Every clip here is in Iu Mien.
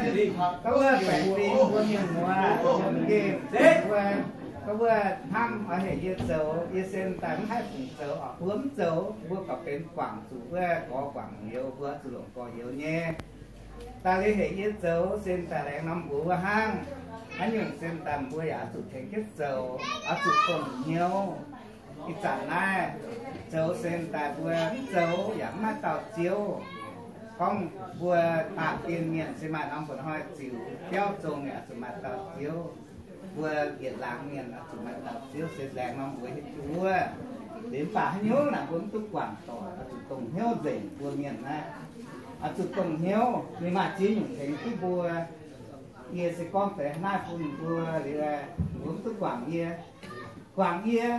Gorngv wuov baengc fingx mbuo mienh muoz, mbuo mv nqemh, mbuo gorngv wuov hnamv oix heuc yie zoux, yie se daaih mv haih fungc zoux oc. Mbuo mv zoux, mbuo gorqv benx guangc zuqc wuov gorx guangc youz, mbuo zuqc longc gorx youz nyei. Daaih liuz heuc yie zoux, se daaih laengz norm mbuox wuov hnangv. Haaix nyungc se daaih mbuo yaac oix zuqc tengx jienv zoux, oix zuqc dongh hnyouv. Ih zanc naaiv zoux se daaih mbuo mv zoux yaac mv maaih dauh ziouv. Gorngv mbuo baamh gen mienh se maaih norm mba'hnoi ziux biauv zong yaac zuqc maaih dauh ziouv. Mbuo yietc laangz mienh oix zuqc maaih dauh ziouv se laengz norm mbuox hietv jienv wuov. Liuz mv baac haaix nyungc naaic mbuo mv duqv guangc doic, oix zuqc dongh hnyouv nzengc mbuo mienh naaiv. Oix zuqc dongh hnyouv, ninh maaih ziex nyungc tengx duqv mbuo. Yie se gorngv deix naaiv bun mbuo liuz, mbuo mv duqv guangc yie. Guangc yie,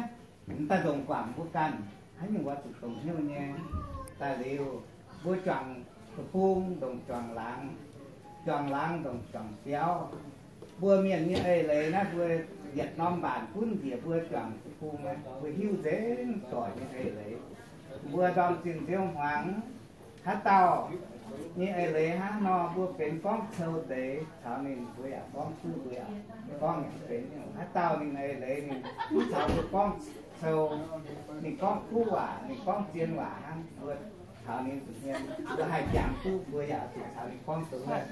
mv daaih ndongc guangc mbuo ganh. Haaix nyungc oix zuqc dongh hnyouv nyei. Daaih liuz, mbuo juangc deic-bung ndongc juangc laangz, juangc laangz ndongc juangc biauv. Mbuo mienh nyei eix leiz naaiv, mbuo yietc norm mbaanc gunv njiec mbuo juangc deic-bung naaiv, mbuo hiuv nzengc doic nyei eix leiz. Mbuo ndorm zinh nziouv hmuangx, haaix dauh nyei eix leiz hnangv nor, mbuo benx gorngv cou deix caux ninh, mbuo yaac gorngv duqv, mbuo yaac gorngv yaac benx. Haaix dauh ninh eix leiz ninh mv caux mbuo gorngv cou, ninh gorngv kuv waac, ninh gorngv zien waac hnangv, mbuo caux ninh zuqc mienh, mbuo haih jangx duqv, mbuo yaac zuqc caux ninh gorngv dongh wuov,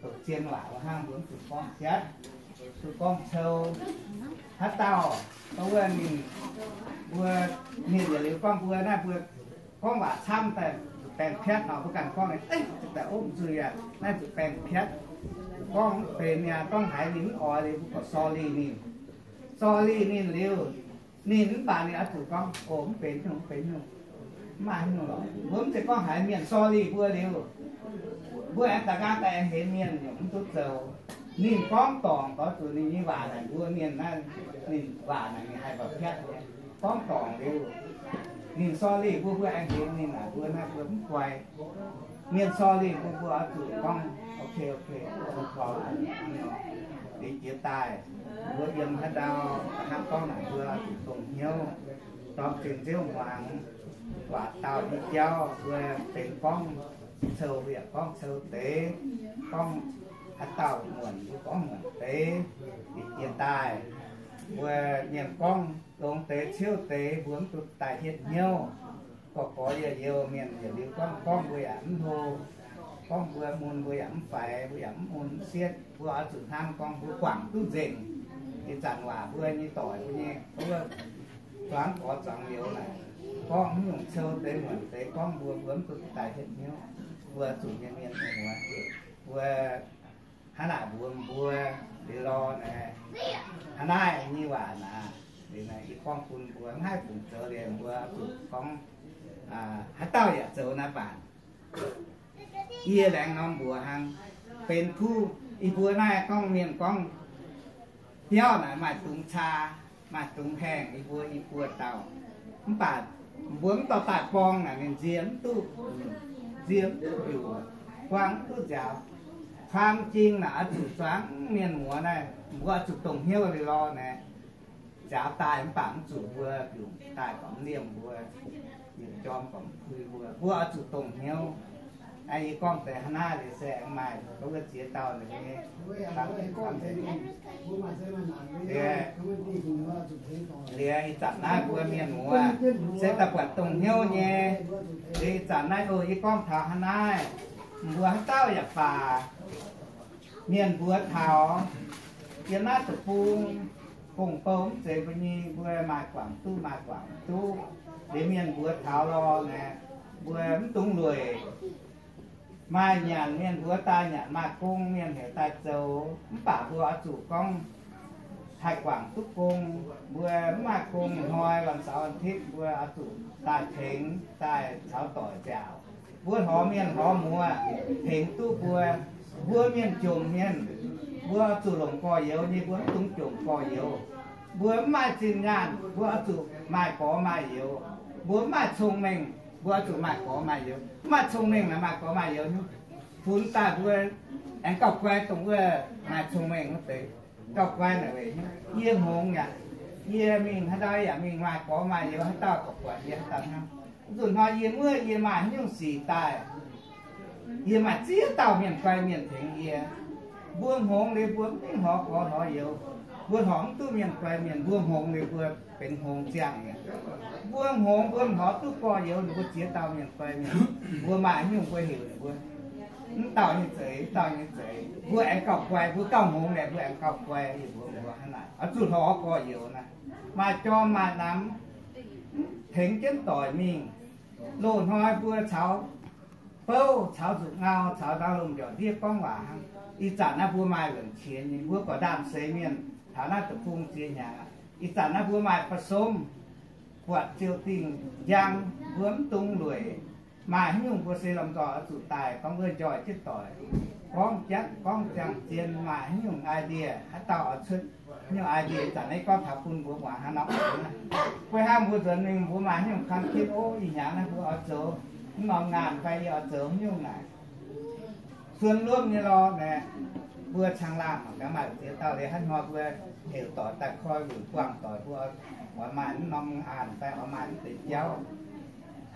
dongh zien waac wuov hnangv, mbuo mv zuqc gorngv piatv, zuqc gorngv cou. Haaix dauh gorngv wuov ninh, mbuo mienh yietc liuz gorngv mbuo naaiv, mbuo gorngv waac camv daaih zuqc baeng piatv nor, mbuo ganh gorngv, eh, zuqc daaih opv nzuih aqv, naaiv zuqc baeng piatv. Gorngv mv benx mi'aqv, gorngv haiz ninh mv oix liuz mbuo gorqv sorry ninh. Sorry ninh liuz, ninh mv baac ninh oix zuqc gorngv, o, mv benx nyungc, mv benx nyungc, mv maaih haaix nyungc lorqc. Mbuo mv zeiz gorngv haiz mienh sorry mbuo liuz, mbuo aengx daaih nqaang daaih aengx henx mienh nyungc mv duqv zoux. Ninh gorngv dorngc doix zuqc ninh nyei waac naaic mbuo mienh naaiv, ninh waac naaic ninh haih mba'piatv nyei. Gorngv dorngc liuz, ninh sorry mbuo, mbuo aengx henx ninh naaic mbuo naaiv mbuo mv guai. Mienh sorry mbuo, mbuo oix zuqc gorngv, ok, ok, liuz jiex daaih, mbuo yiem haaix ndau, hnangv gorngv naaic mbuo oix zuqc dongh hnyouv, ndorm zinh nziouv hmuangx, waac dauh nyei jauv mbuo benx gorngv cou, mbuo yaac gorngv cou deix, gorngv haaix dauh muonc mbuo gorngv muonc deix. Liuz jiex daaih, mbuo mienh gorngv longx deix ciouv deix, mbuo mv duqv daaih hietv hnyouv. Gorx-gorx youz-youz mienh yietc liuz gorngv, gorngv mbuo yaac mv hlo, gorngv mbuo mun mbuo yaac mv faix, mbuo yaac mv mun mv sietv. Mbuo oix zuqc hnamv gorngv mbuo guangc duqv nzengc ih zanc waac mbuo nyei doic mbuo nyei, mbuo zuangx gorx zuangx youz naaic, gorngv haaix nyungc cou deix muonc deix gorngv mbuo, mbuo mv duqv daaih hietv hnyouv. Mbuo zuqc mienh mienh muoz, mbuo hnangv naaic mbuox mbuo liuz lorh naaic, hnangv naaiv nyei waac naaic, liuz naaic yie gorngv bun mbuo mv haih fungc zoux liuz mbuo zuqc gorngv, haaix dauh yaac zoux naaiv mbaanc. Yie laengz norm mbuox hnangv, benx kuv, yie mbuo naaiv gorngv mienh gorngv biauv naaic maaih dungz caa, maaih dungz haengh, yie mbuo i buo dauh. Mv baac mbuo mv dorh daaih borng naaic ninh nzie mv duqv, nzie mv duqv mbiuc, buang mv duqv nziaaux. Kuang jing naaic oix zuqc zuangx mienh muoz naaiv, mbuo oix zuqc dongh hnyouv liuz lorh naaic. Nziaaux daaih mv baac mv zuqc mbuo mbiungc daaih gormx liemh mbuo, yietc jorm gormx pui mbuo, mbuo oix zuqc dongh hnyouv. Yie gorngv deix hnangv naaiv liuz se aengx maaih wuov ziex dauh nyei, liuz ih zanc naaiv mbuo mienh muoz se daaih buatc dongh hnyouv nyei. Liuz ih zanc naaiv oc, yie gorngv taux hnangv naaiv, mbuo haaix dauh yaac baac, mienh mbuox taux yiem naaiv deic-bung, gong-bou mv zeiz mbuo nyei, mbuo maaih guangc duqv maaih guangc duqv. Liuz mienh mbuox taux lorh naaic, mbuo mv dungx lueic. Maaih nyanc mienh mbuox daaih nyanc, maaih gong mienh heuc daaih zoux, mv baac mbuo oix zuqc gorngv haih guangc duqv gong. Mbuo mv maaih gong hnoi, วันเสาร์อาทิตย์ mbuo oix zuqc daaih tengx daaih caux doic nziaauc. Mbuo hlorx mienh hlorx muoz tengx duqv mbuo. Mbuo mienh jomc mienh, mbuo oix zuqc longc gorx-youz nyei, mbuo mv dungx jomc gorx-youz. Mbuo mv maaih zinh nyaanh, mbuo oix zuqc maaih gorx maaih youz. Mbuo mv maaih cong-mengh, mbuo oix zuqc maaih gorx maaih youz. Mv maaih cong-mengh naaic maaih gorx maaih youz nyungc, funx daaih mbuo aengx gauh guai dongh wuov maaih cong-mengh wuov deix. Gauh guai naaic weic yie hngongx yaac, yie mingh haaix ndau yaac mingh maaih gorx maaih youz, haaix dauh gauh buatc yie haaix dauh hnamv. Nzunc hnoi yie muoqv yie maaih haaix nyungc sic daaih, Yie maaih ziex dauh mienh guai mienh tengx yie. Mbuo hngongx liuz mbuo mv dingc hlorx gorx hlorx youz. Mbuo hlorx mv duqv mienh guai mienh, mbuo hngongx liuz mbuo benx hngongx ziangh mi'aqv. Mbuo hngongx mbuo hlorx duqv gorx-youz, ninh mbuo ziex dauh mienh guai mienh, mbuo maaih haaix nyungc mbuo heuc ninh mbuo, mv dauh nyei zeix, mv dauh nyei zeix. Mbuo aengx gauh guai, mbuo gauh hngongx liuz mbuo aengx gauh guai, yie mbuox mbuo hnangv naaic, oix zuqc hlorx gorx-youz naaic. Maaih jorm maaih namx tengx jienv doic mingh. Loz-hnoi mbuo caux bouv caux nzuqc ngau caux ndaang lomh mbiaauc ndiev gorngv waac hnangv. Ih zanc naaiv mbuo maaih luonc qiex nyei, mbuo gorqv-ndaamv seix mienh taux naaiv deic-bung ziex hnyangx aqv. Ih zanc naaiv mbuo maaih ba'somv, buatc ziouc dingh njang, mbuo mv dungx lueic. Maaih haaix nyungc mbuo se lomh nzoih oix zuqc daaih gorngv wuov njoih jienv doic, gorngv jatv gorngv ziangh zien, maaih haaix nyungc idea haaix dauh oix cuotv haaix nyungc idea, zanc naaiv gorngv taux bun mbuo muangx hnangv nor. Guei hnangv mbuo nzuonx mingh mbuo maaih haaix nyungc ความคิด o, ih hnyangx naaiv mbuo oix zoux mv norm ngaanh fai yie oix zoux haaix nyungc naaic, suon luomv nyei lorh naaic. Mbuo caangh laangh mangc gaax maaih ziex dauh liuz hnangv hnoi mbuo heuc doic daaih koi lunc buangh doic mbuo oix maaih mv norm ngaanh fai oix maaih mv deix jauv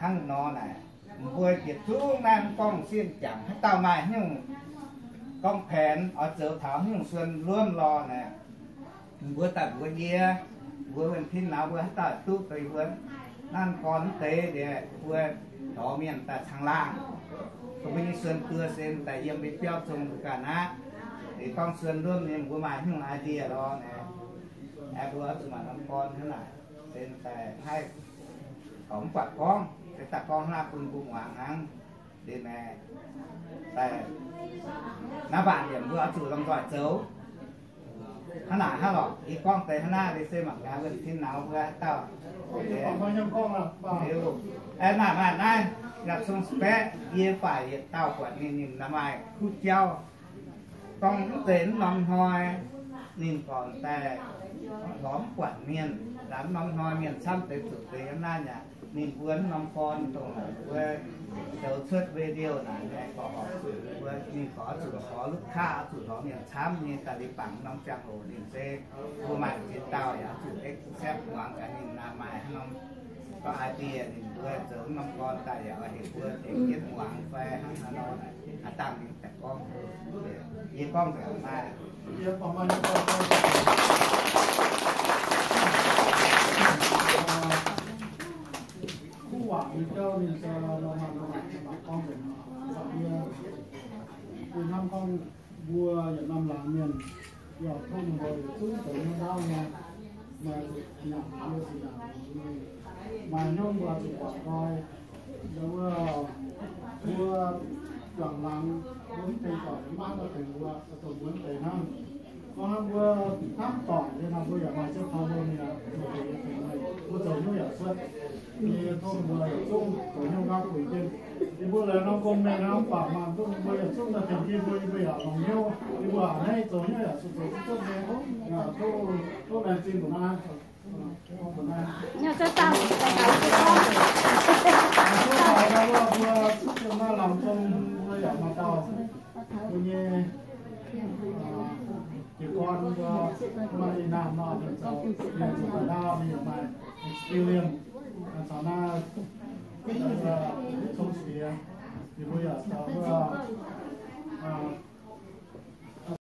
hnangv nor naaic. Mbuo yietc zungv naaiv mv gorngv sieqv jangc haaix dauh maaih haaix nyungc gorngv แผน oix zoux taux haaix nyungc suon luomv lorh naaic, mbuo daaih mbuox yie, mbuox wuonh tin nauz mbuo haaix dauh duqv deix mbuo nanv gorn mv deix liuz mbuo lorz mienh daaih caangh laangh. Mbuo nyei suon duo se daaih yiem mbuo biauv zong mbuo ganh aqv. Liuz gorngv suon luomv nyei mbuo maaih haaix nyungc idea lorh naaic, aengx mbuo oix zuqc maaih norm gorn hnangv naaic, se daaih haih gorngv mv buatc gorngv, se daaih gorngv hnangv naaiv bun mbuo muangx hnangv. Liuz naaic, daaih naaiv mbaanc yiemc mbuo oix zuqc lomh nzoih zoux hnangv naaic hnangv lorqc. Yie gorngv deix hnangv naaiv liuz se mangc gaax wuonh tin nauz mbuo haaix dauh. Aeqv, naaic maaih naaiv, yaac cong-baeqv yie faaic yietc dauh buatc ninh, ninh naaiv maaih kuv jauv. Gorngv mv zeiz mv norm hnoi ninh gorngv daaih lorz mv buatc mienh, mv norm hnoi mienh camv deix zuqc deix yiem naaiv yaac ninh mbuo mv norm gorn dongh naaic mbuo zoux cuotv video naaic, gorngv horpc zuqc mbuo, ninh gorngv zuqc lorz ลูกค้า, zuqc lorz mienh camv nyei daaih liuz bangc norm ziangh hoc ninh se mbuo maaih ziex dauh yaac zuqc accept muangx gaax ninh naaic maaih hnangv norm gorngv idea ninh mbuo zoux mv norm gorn daaih yaac oix heuc mbuo tengx jienv muangx fai hnangv haaix nor naaic, aav dangh ninh daaih gorngv. Yie gorngv nzengc maaih คู่หวัง nyei jauv ninh se la'maah la'maah gorngv nzengc. Yie hnamv gorngv mbuo yietc norm laangz mienh, yaac tov mbuo yietc zungv zoux hnyouv ndaauv nyei, maaih zuqc nyanc yie zuqc nyanc, maaih hnyouv mbuo zuqc buatc nqoi. Yaac wuov, mbuo juangc laangz mbuo mv tengx doic, mv maaih doic tengx mbuo, zoux mbuo mv deix hnangv. Gorngv hnangv mbuo hnamv doic nyei nor, mbuo yaac maaih ziouv taux mbuo mi'aqv. Mbuo zoux hnyouv yaac cuotv. Yie tov mbuo yietc zungv zoux hnyouv gauh guix jienv. Yie mbuo laengz norm gong mengh hnangv, mv baac maanc zungv mbuo yietc zungv daaih tengx yie mbuo, yie mbuo yaac longc hnyouv. Yie mbuo a'hneiv zoux hnyouv yaac zuqc zoux duqv cuotv nyei. Tov, tov laengz zingh mbuo naaiv. Mbuo naaiv, mbuo naaiv lamh zong mbuo yaac maaih dauh mbuo nyei jiez gorn mbuo maaih ih naamh nor, mienh zoux, mienh zoux daaih ndau, mienh yaac maaih experience. Caux naaiv cong-spiex, ninh mbuo yaac zoux wuov